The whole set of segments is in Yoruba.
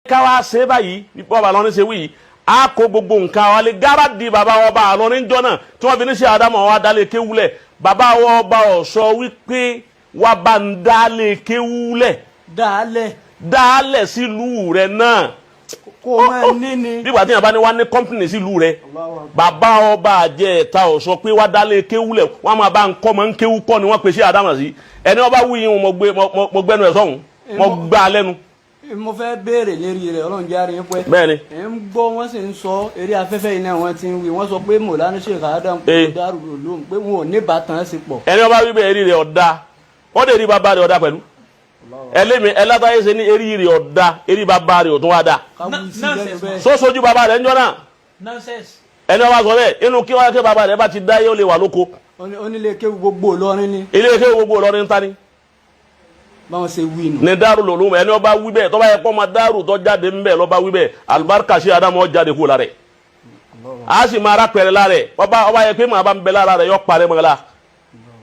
Ká wá ṣe báyìí bọ́ọ̀bà lọ́ní ṣe wí yìí, a kó gbogbo nǹkan wa lé gáràdì bàbá wa ọba àlọ́ní jọ náà tí wọ́n fi ní ṣe àdámọ̀ wa dálé kéwúlẹ̀. Bàbá wa ọba ọ̀sọ́ wípé wa bá ń dálé kéwúlẹ̀. Dálẹ̀. Dálẹ̀ sílùú rẹ̀ náà. Kó o máa ní ni. Bí ìgbà tí yàrá bá ní wá ní company sílùú rẹ̀. Allahu Akbar. Bàbá ọba àjẹ ẹ̀ta ọ̀sọ́ pé wá dálé kéwúlẹ̀, wọ́n máa bá ń kọ́ máa ń kéwú kọ́ ni wọ́n pèsè àdámọ̀ sí. Ẹni ọba wí yín, mo gbé mo gbẹ́nu ẹ̀ sọ́hún, mo gbá a lẹ́nu. Mo fẹ́ béèrè lérí rẹ̀, Ọlọ́run jẹ́ àárín pẹ́. Bẹ́ẹ̀ ni. Ẹ̀ ń gbọ́, wọ́n sì ń sọ eré afẹ́fẹ́ iná wọn ti ń wí, wọ́n sọ pé Mọ̀lánà Sheikh Adam Eh. Darul Ulum pé wọn ò ní bàtàn sí pọ̀. Ẹni ọba wí bẹ́ẹ̀, eré rẹ̀ ọ̀dà, wọ́n dẹ̀ rí bàbá rẹ̀ ọ̀dà pẹ̀lú ẹlẹ́mi ẹlẹ́tàyè ṣe ní eré rẹ̀ ọ̀dà, eré bàbá rẹ̀ ọ̀tún wá dà. Ká wí sí lẹ́nu bẹ́ẹ̀. Sọ́sọ́jú bàbá rẹ̀ ńjọ́ náà. Nonsense. Ẹni ọba sọ bẹ́ẹ̀, inú kí wọ́n kí bàbá rẹ̀ bá ti dá, yóò lè wà lóko. Onílé kéwu gbogbo Ìlọrin ni. Ilé ike gbogbo Ìlọrin ń ta ni. Báwọn ṣe wí nù. Ní Darul Ulum, ẹni ọba wí bẹ́ẹ̀, tọ́ba yẹ kọ́ ma Daaru tó jáde ńbẹ̀ lọ́ba wí bẹ́ẹ̀, alibarika sí Adamu jáde kú la rẹ̀, a sì máa ra pẹ̀rẹ̀ la rẹ̀. Ọba ọba yẹ pé màá bá ń bẹ lára rẹ̀, yọ parẹ́ mọ́ la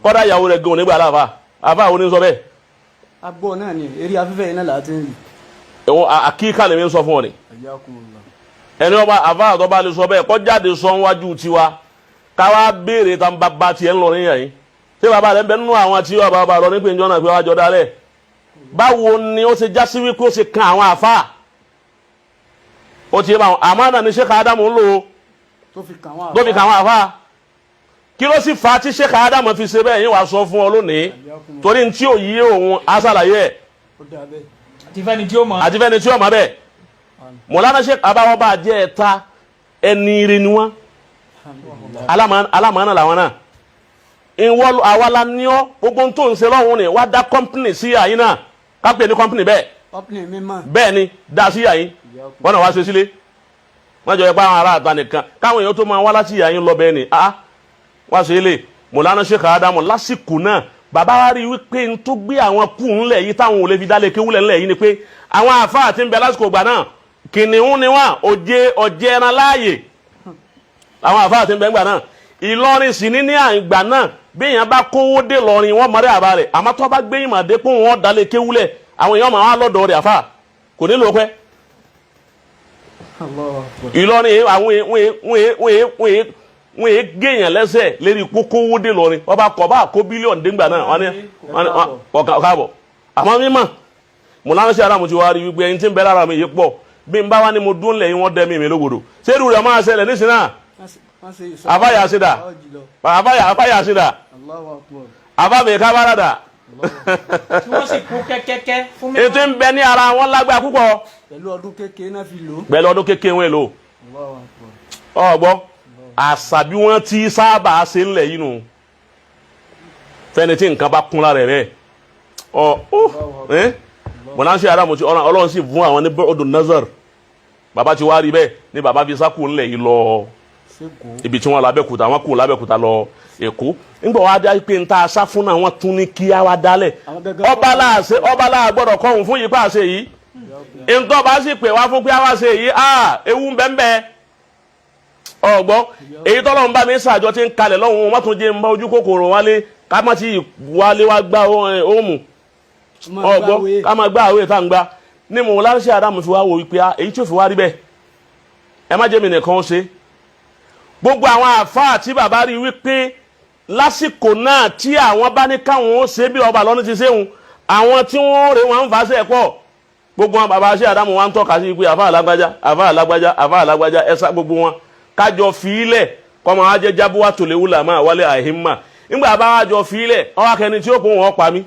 kọ́dà ìyàwó rẹ̀ gan onígbà láfa àfa òní sọ bẹ́ẹ̀. Agbọ́ náà ni, eré afẹ́fẹ́ iná là á ti ń rí. Ẹ̀wọ̀n àkíkà lèmi ń sọ fún ọ ni. Ayakumullah. Ẹni ọba àfa àtọ́ba lè sọ bẹ́ẹ̀, kọ́ jáde sọ wájú tiwa, káwá béèrè tá n bá ba tiẹ̀ ń lọ níyà yín. Ṣé bàbá rẹ̀ ń bẹ nínú àwọn tí ọba ọba lọ ní pé njọ́ náà pé wájọ dálẹ̀? Báwo ni ó ṣe já sí wípé ó ṣe kan àwọn àfa ó ti yé báwọn àmọ́ náà ní Sheikh Ádámù ń lò ó. Tó fi kàn wọ́n. Tó fi kàn àwọn àfa, kí ló sì fa tí Sheikh Ádámù fi ṣe bẹ́ẹ̀ yín? Wàá sọ fún ọ lónìí, torí ní tí ò yí òun á ṣàlàyé ẹ̀. Ó dà bẹ́ẹ̀. Àti fẹ́ni tí ó mọ̀. Àti fẹ́ni tí ó mọ̀ bẹ́ẹ̀, Mọ̀lánà Sheikh abáwọ́ jẹ́ ẹ̀ta, ẹni ire ni wọ́n, alámàánà làwọn náà. Ìwọ àwa la ní ọ, gbogbo tó ń ṣe lọ́hùn ni wá dá company sí àyín náà, ká pè ní company bẹ́ẹ̀. Company mímọ́. Bẹ́ẹ̀ ni, dá sí àyín, wọ́n náà wá ṣe sílé, wọ́n jọ ipá àwọn ará àta nìkan káwọn èèyàn tó máa wá láti àyín lọ. Bẹ́ẹ̀ ni ah wá ṣe ilé Mọ̀lánà Sheikh Ádámù lásìkò náà, bàbá wa rí wípé n tó gbé àwọn kú ńlẹ̀ yìí táwọn ò lè fi dálé kéwúlẹ̀ ńlẹ̀ yìí ni pé àwọn àfáà tí ń bẹ lásìkò ìgbà náà, kìnìún ni wọn, òjé ọ̀jẹ̀ ẹran láàyè àwọn àfáà tí ń bẹ ńgbà náà. Ìlọrin sì ní àgbà náà, bí èèyàn bá kówó dé lọrin, wọn mọ̀rẹ́ àbá rẹ̀, àmọ́ tó bá gbé ìmọ̀ dé pé wọ́n dalẹ̀ kéwúlẹ̀, àwọn èèyàn máa wá lọ́dọ̀ rẹ̀, àfáà kò nílò pẹ́. Allahu Akbar. Ìlọrin àwọn wọ́n yé géèyàn lẹ́sẹ̀ lérí kókówó dé lọrin, ọba kọ̀ bá kó bílíọ̀nù déngbà náà, wọ́n ní ọ̀káàbọ̀. Àmọ́ mímọ̀ mọ̀lánà sí aráàmù ti wá rí wípé ẹni tí ń bẹ lára mi yìí pọ̀, bí n bá wá ní mo dún lẹ́yìn, wọ́n dẹ́ mi mi lógodò sẹ́rù rẹ̀ máa ṣẹlẹ̀ nísìnyí náà. Wọ́n ṣe ìsọ. Àfáyà ṣe dà? Àfáyà, àfáyà ṣe dà? Allahu Akbar. Àfáàmì kábàrà dà? Tí wọ́n sì kú kẹ́kẹ́kẹ́ fún Ètò ń bẹ ní ara wọn lágbá púpọ̀. Pẹ̀lú ọdún kékeré náà fi lò ó. Pẹ̀lú ọdún kékeré wọn èlò. Allahu Akbar. Ọgbọ́ àṣà bí wọ́n ti sábà ṣe ńlẹ̀ yìí nù, fẹ́ni tí nǹkan bá kún lára rẹ̀ bẹ́ẹ̀ ọ ó ẹ́ mọ̀láṣẹ́ aráàmù tí Ọlọ́run sì fún àwọn ní ọdún nazar, bàbá ti wá rí bẹ́ẹ̀ ni bàbá fi sákò ńlẹ̀ yìí lọ. Sékòó. Ibi tí wọ́n lọ Abẹ́òkúta, wọ́n kú lábẹ́òkúta lọ Èkó. Ńgbà wá dá pé ń ta asá fún náà, wọ́n tún ní kí á wá dálẹ̀. Àwọn gẹ́gẹ́. Ọba láàṣẹ, ọba láà gbọ́dọ̀ kọ́hún fún yìí pa àṣẹ yìí, ntọ́ bá sì pè wá fún pé á wá ṣe yìí, á ewu ń bẹ́ẹ̀ bẹ́ẹ̀. Ọgbọ́ èyí tọ́lọ́ ń bá mi ṣàjọ tí ń kalẹ̀ lọ́hùn, wọ́n tún jẹ́ ń bá ojú kòkòrò wálé, ká má ti wálé wá gbá òmù. Ọgbọ́ ká má gbá àwé tá ń gbá ní mò ń láṣẹ. Àdámù fi wá wo wípé èyí tí ò fi wá rí bẹ́ẹ̀, ẹ má jẹ́ mi nìkan ṣe. Gbogbo àwọn àfáà tí bàbá rí wípé lásìkò náà tí àwọn bá ní káwọn ó ṣe bí ọba lọ́ní ti ṣéhun, àwọn tí wọ́n rè wọ́n ń fàṣẹ pọ̀, gbogbo wọn bàbá ṣe àdámù wa ń tọ́ka sí pé àfáà lágbájá, àfáà lágbájá, àfáà lágbájá, ẹ̀sà gbogbo wọn kájọ fílẹ̀ kọ́mọ ajẹ́ jábúwá tòléwú làmá wálé àhímà. Nígbà bá wá jọ fílẹ̀, ọwọ́ akẹni tí ó kún wọn pa mí.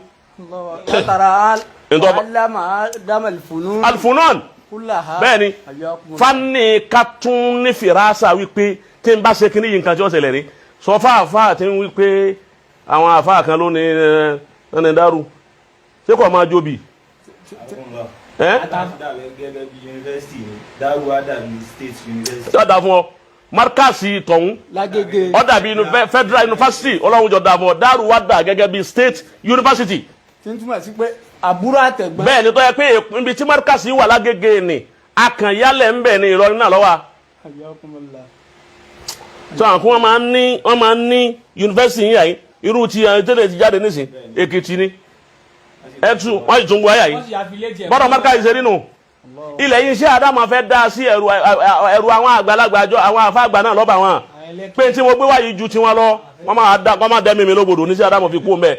Látara alama dama alfunun. Alfunan. Kulaha. Bẹ́ẹ̀ni. Ayakumullah. Fani ká tún ní fìràsà wípé tí n bá ṣe kíní yìí, nǹkan tí ó ṣẹlẹ̀ ní sọ fáàfáà tí ń wípé àwọn àfáà kan ló ní ẹ ní dárú, ṣé kò máa jóbi ẹ. Dàbí gẹ́gẹ́ bí yunifásitì ni Dárú á dàbí state university. Tí ó dà fún ọ markasi tọ̀hún. Lágége. Ó dàbí federal university, Ọlọ́run jọ dà fún ọ, Dárú wá dà gẹ́gẹ́ bí state university. Tí ń túmọ̀ sí pé àbúrò àtẹ̀gbọ́n. Bẹ́ẹ̀ ni, tó yẹ pé ibi tí markasi wà lágége ni akànyálẹ̀ ń bẹ̀ ní Ìlọrin náà lọ́wọ́. Ayakumullah. Tó àwọn kí wọ́n máa ń ní yunifásitì yìí yàyí, irú ti tẹ́lẹ̀ ti jáde nísìn Èkìtì ni ẹtù wọ́n sì tún gbọ́ àyà yìí. Wọ́n sì affiliate ẹ̀. Bọ́dọ̀ markasi ṣe nínú. Ilẹ̀ yìí ṣé Ádámù fẹ́ dá sí ẹrù ẹrù àwọn àgbàlagbà àjọ àwọn àfáàgbà náà lọ́ba wọn pé tí mo gbé wáyé ju tiwọn lọ, wọ́n máa dá wọ́n máa dẹ́mi mi lóbodò ní sí Ádámù fi kú mbẹ́.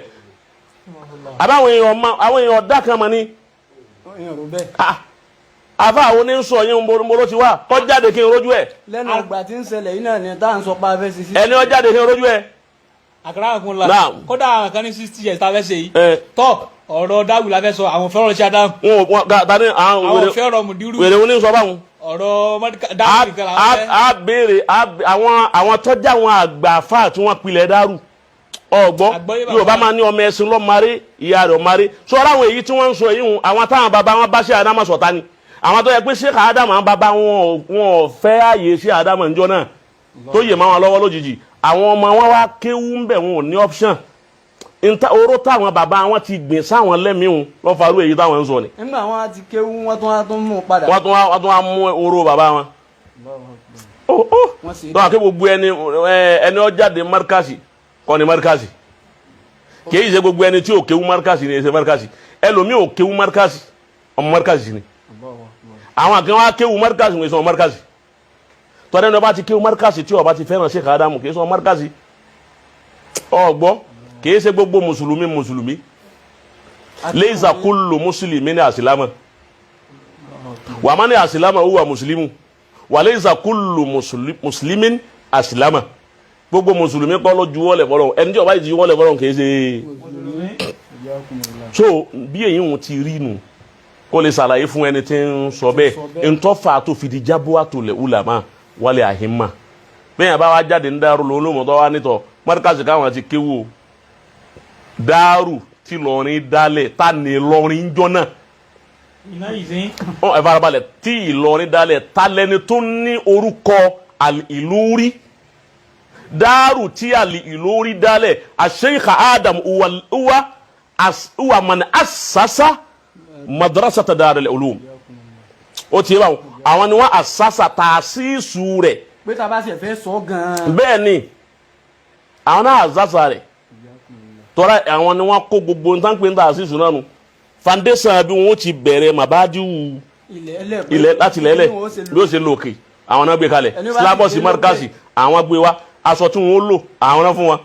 Àbáwọn èèyàn mọ àwọn èèyàn ọ̀dà kan mọ ni. Ìyẹn rò bẹ́ẹ̀. Ah, àfa àwọn oní ń sọ yín ń bolo ti wá kọ́ jáde kí n rójú ẹ̀. Lẹ́nu ọgbà tí ń ṣẹlẹ̀ yìí náà ni tá à ń sọ pa afẹ́ sisi. Ẹni ó jáde kí n rójú ẹ̀. Àkàrà kun la. Naam. Kódà àwọn kan ní 60 years tá a fẹ́ ṣe yìí. Ẹ Tọ́ ọ̀rọ̀ dáwù la fẹ́ sọ, àwọn fẹ́ràn ṣe Ádámù. wọn ò wọn ta ni àwọn Àwọn wèrè fẹ́ràn mùdírù. wèrè oní ń sọ báwọn. Ọ̀rọ̀ A dáwù nìkan làwọn fẹ́. A béèrè àwọn tọ́jà àwọn àgbà àfa tí wọ́n pilẹ̀ dárú ọgbọ́. Àgbọ́yé bàbá. Yorùbá máa ní ọmọ ẹ̀sìn lọ́mọdé ìyá rẹ̀ ọmọdé sọ́ra. Àwọn èyí tí wọ́n ń sọ yìí hùn, àwọn táwọn bàbá wọn bá ṣe Ádámù sọ̀tá ni àwọn tó yẹ pé ṣé Ádámù àwọn bàbá wọn ò fẹ́ àyè ṣé Ádámù ńjọ́ náà tó yè máa wọn lọ́wọ́ lójijì. Àwọn ọmọ wọn wá kéwú ń bẹ̀, wọn ò ní option. Nta oró táwọn bàbá wọn ti gbìn sáwọn lẹ́mìí lọ́farú èyí táwọn ń sọ ni. Nígbà wọn á ti kéwú, wọn tún á tún mú un padà. Wọ́n tún wá mú oró bàbá wọn. Ó Wọ́n sì tó àké gbogbo ẹni ẹni ó jáde markasi kọ́ ni markasi kì í ṣe gbogbo ẹni tí ò kéwú markasi ni ẹ ṣe markasi. Ẹlòmíì ò kéwú markasi, ọmọ markasi ni. Àwọn kan wá kéwú markasi, wọn sọ markasi tọ́lá. Ẹni ọba ti kéwú markasi tí ọba ti fẹ́ràn Sheikh Adamu kì í sọ markasi. Ọgbọ́, kì í ṣe gbogbo mùsùlùmí mùsùlùmí. Leisa kullu muslimi ní àsìlámà wà má ní àsìlámà huwa mùsùlùmí wà. Leisa kullu muslimin àsìlámà. Gbogbo mùsùlùmí kọ́ ló juwọ́lẹ̀ fọlọ́. Ẹni tí ó bá yìí juwọ́lẹ̀ fọlọ́ kì í ṣe. So bí èyí ń ti rí nu kó lè ṣàlàyé fún ẹni tí ń sọ bẹ́ẹ̀ ntọ́fà tó fi di jábọ́ àtòlẹ̀ ulama wálé àhìmá bẹ́ẹ̀ yẹn bá wá jáde ní Darul Ulum tó wá nítọ̀ mọ́ríkàsì káwọn ti kéwò dáàrú tí lọrin dálẹ̀ tá ní lọrin jọ náà. Iná yìí sí. Ọ ẹ farabalẹ̀, tí Ìlọrin dálẹ̀ ta lẹni tó ní orúkọ Al-Ìlórí? Dáàrú tí Al-Ìlórí dálẹ̀, Sheikh Adam uwa uwa uwa man asasa madrasata Darul Ulum. Ó ti yé báwọn, àwọn ni wọ́n asasa tààsísù rẹ̀. Pé tá a bá ṣe fẹ́ sọ gan-an. Bẹ́ẹ̀ ni àwọn náà asasa rẹ̀ tọ́ra, àwọn ni wọ́n kó gbogbo nǹkan pé ń tààsísù náà nù foundation bí wọ́n ti bẹ̀rẹ̀ mabadiwu ilẹ̀ ẹlẹ́ ilẹ̀ láti ilẹ̀ ẹlẹ̀ bí wọ́n ṣe bí ó ṣe lòkè, àwọn náà gbé kalẹ̀. Ẹni bá syllabus ti dé markasi lókè. Àwọn gbé wa aṣọ tí wọ́n lò, àwọn náà fún wọn.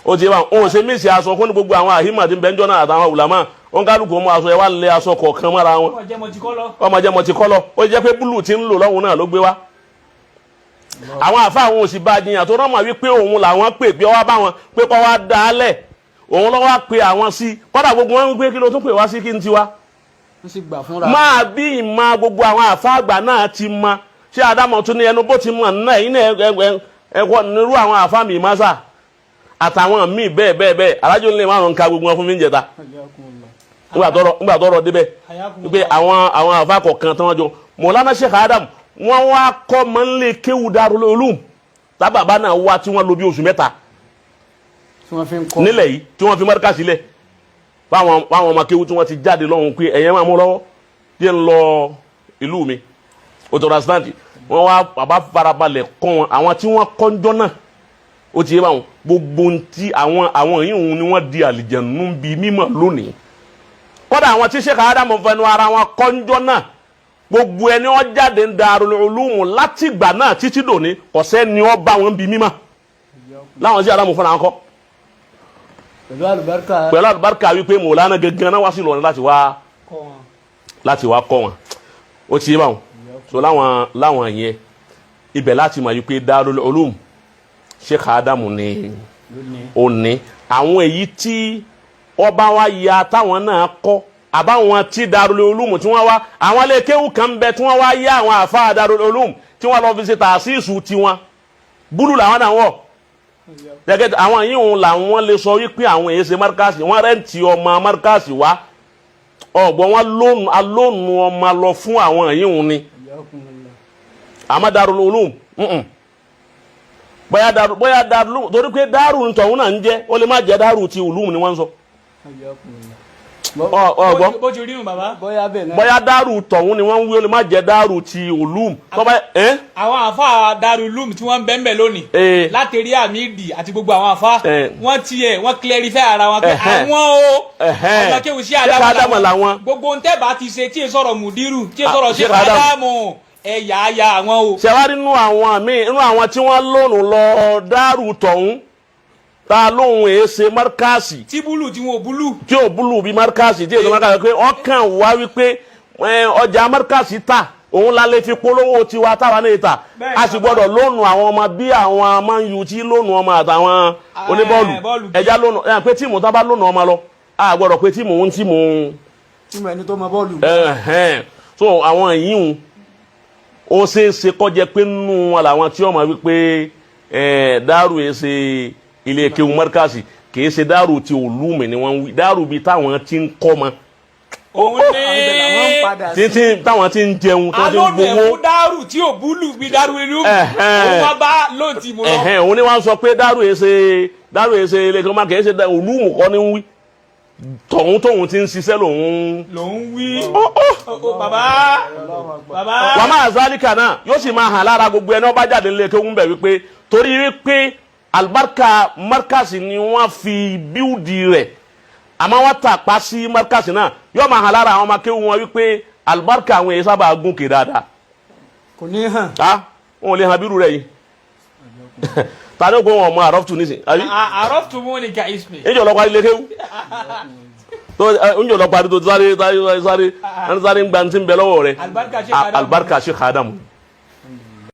Ó ti yé wa, òun ṣe mísì aṣọ fún gbogbo àwọn àhímà tí ń bẹ́ńjọ́ náà àtàwọn ulama wọn kálukú mú aṣọ ẹ wá lé aṣọ kọ̀ọ̀kan mọ́ra wọn. Wọ́n jẹ́ mọ̀tí kọ́ lọ. Ọmọ jẹ́ mọ̀tí kọ́lọ̀. Ó jẹ́ pé búlù tí ń lò lọ́hùn náà ló gbé wá. Àwọn àfa àwọn òsì bá jiyàn tó rọ́mọ̀ wípé òun làwọn pè pé ọwá bá wọn pé kọ́ wá dá a lẹ̀, òun lọ́wọ́ pé àwọn sí. Kọ́dà gbogbo wọn ń gbé kí ló tún pè wá sí kí n tiwa Wọ́n sì gbà fúnra. Máa bí ìmọ̀ gbogbo àwọn àfa àgbà náà ti mọ ṣé Ádámọ̀ tún ní ẹnu bó ti mọ̀ náà ẹ̀yin náà ẹ̀kọ́ nírú àwọn àfa mi máa àtàwọn míì bẹ́ẹ̀ bẹ́ẹ̀ bẹ́ẹ̀. Alájọ ńlẹ̀ márùn-ún ka gbogbo wọn fún mi ń jẹta nígbà tọrọ débẹ̀ pé àwọn àfa kọ̀ọ̀kan tí wọ́n jọ Mọ̀lánà Sheikh Adam, wọ́n wá kọ́ mọ́ nílé kéwù Darul Ulum tábàbá náà wá tí wọ́n lò bí oṣù 3 Tí wọ́n fi ń kọ́. nílẹ̀ yìí tí wọ́n fi mọ́ríkà sílẹ̀ fáwọn ọmọ kéwù tí wọ́n ti jáde lọ́hùn pé ẹ̀yẹ́ máa mú lọ́wọ́ díẹ̀ ń lọ ìlú mi o tọrọ asítáǹtì. Wọ́n wá bàbá farabalẹ̀ kọ́ wọn. Àwọn tí wọ́n kọ́ ńjọ́ náà, ó ti yé báwọn gbogbo ntí àwọn yìí òun ni wọ́n di àlìjẹ̀nù bíi mímọ̀ lónìí. Kódà àwọn tí Sheikh Ádámù fẹnu ara wọn kọ́ ńjọ́ náà, gbogbo ẹni wọ́n jáde ń Darul Ulum látìgbà náà títí dòní, kò sẹ́ni wọ́n bá wọn bí mímọ̀ láwọn tí Ádámù fúnra wọn kọ́. Pẹ̀lú àlùbáríkà. Pẹ̀lú àlùbáríkà wípé Mọ̀lánà gẹ́gẹ́ náà wá sí Ìlọrin láti wá Kọ́ wọn. láti wá kọ́ wọn. Ó ti yé báwọn. So láwọn yẹn ibẹ̀ láti mọ̀ wípé Darul Ulum Sheikh Ádámù ni ó ní. Àwọn èyí tí ọba wa ya táwọn náà kọ́ àbáwọn tí Darul Ulum tí wọ́n wá, àwọn ilé kéwù kan ń bẹ tí wọ́n wá yá àwọn àfa Darul Ulum tí wọ́n lọ fi ṣe tàṣíṣù tiwọn, búlù làwọn náà wọ̀ gẹ́gẹ́. Àwọn yìí ń làwọn lè sọ wípé àwọn èyí ṣe markasi, wọ́n rent ọmọ markasi wá. Ọ̀gbọ́n wọn lónù alónù ọmọ lọ fún àwọn yìí ń ni. Àmọ́ Darul Ulum bóyá Darul Ulum torí pé Darul tọ̀hún náà ń jẹ́, ó lè má jẹ́ Darul ti Ulum ni wọ́n ń sọ. Ọgbọ́n. Bó ti rí nù bàbá. Bóyá bẹ́ẹ̀ náà. Bóyá dárù tọ̀hún ni wọ́n ń wí, ó lè má jẹ́ dárù ti ulum tọ́ba ẹ́. Àwọn àfa Darul-Ulum tí wọ́n ń bẹ́ńbẹ̀ lónìí, láti rí àmì ìdì àti gbogbo àwọn àfa, wọ́n tiẹ̀ wọ́n clarify ara wọn pé àwọn o, ọmọ kéwù sí Sheikh Ádámù làwọn. Gbogbo ń tẹ́ bá ti ṣe tí ì sọ̀rọ̀ mùdírù, tí ì sọ̀rọ̀ Sheikh Sheikh Ádámù. Ádámù, ẹ̀yà àyà àwọn o. Ṣẹ̀wárí nínú àwọn míì, nínú àwọn tí wọ́n lónù lọ dárù tọ̀hún ta lóhun èé ṣe márkàsì, Tí búlù tí wọn ò búlù. Tí ò búlù bí márkàsì, tí èso márkàsì pé ọkàn wá wípé ọjà márkàsì ta òun la lè fi polówó tiwa táwa ní ìta, a sì gbọ́dọ̀ lónù àwọn ọmọ bí àwọn Man U tí lónù ọmọ àtàwọn oníbọ́ọ̀lù. Bọ́ọ̀lù. Ẹja lónù ẹ pé team tá bá lónù ọmọ lọ, a gbọ́dọ̀ pé team ń team. Team ẹni tó mọ bọ́ọ̀lù. Ẹhẹn. So àwọn yìí ń ó ṣeé ṣe kọjá pé nínú wọn làwọn tí wọn máa wí pé dárù yìí ṣe ilé kéwu mọ́ríkàsì, kì í ṣe dárù ti òlùmí ni wọ́n ń wí, dárù bíi táwọn ti ń kọ́ mọ́, Òun Àwọn ibẹ̀ làwọn ń ní padà sí. tí táwọn ti ń jẹun tó ti ń alónú gbowó. ẹ̀kú dárù tí ò búlù bí Darul-Ulum. Òun wá bá lóǹtì mú lọ. Ẹhẹn, òun ni wọ́n sọ pé dárù yìí ṣe ilé kéwu mọ́ríkàsì, kì í ṣe òlùmù kọ́ ni ń wí, tọ̀hún tóun ti ń ṣiṣẹ́ lòun. Lòun wí. Ó ó. Ó, bàbá bàbá. Wà máa zálíkà náà yóò sì máa hàn lára gbogbo ẹni ọba jáde nílé kéwú ń bẹ̀ wípé torí wípé alibarika markasi ni wọ́n fi bíúdi rẹ̀, àmọ́ wọ́n tà pa sí markasi náà, yóò máa hàn lára àwọn ọmọ kéwú wọn wípé alibarika àwọn èyí sábà gùn kè dáadáa. Kò ní hàn. Ta wọn ò lè hàn bírú rẹ̀ yìí, ta ló gbọ́ wọn ọmọ àrọ́fùtù nísìn àbí? Àrọ́fùtù mú ni ka ismi. Níjọ́ lọ́kọ́ ilé kéwú tó níjọ́ lọ́kọ́ àdúgbò sáré sáré sáré sáré ń gba ti ń bẹ lọ́wọ́ rẹ̀. Alibarika Sheikh Adamu. Alibarika Sheikh Adamu.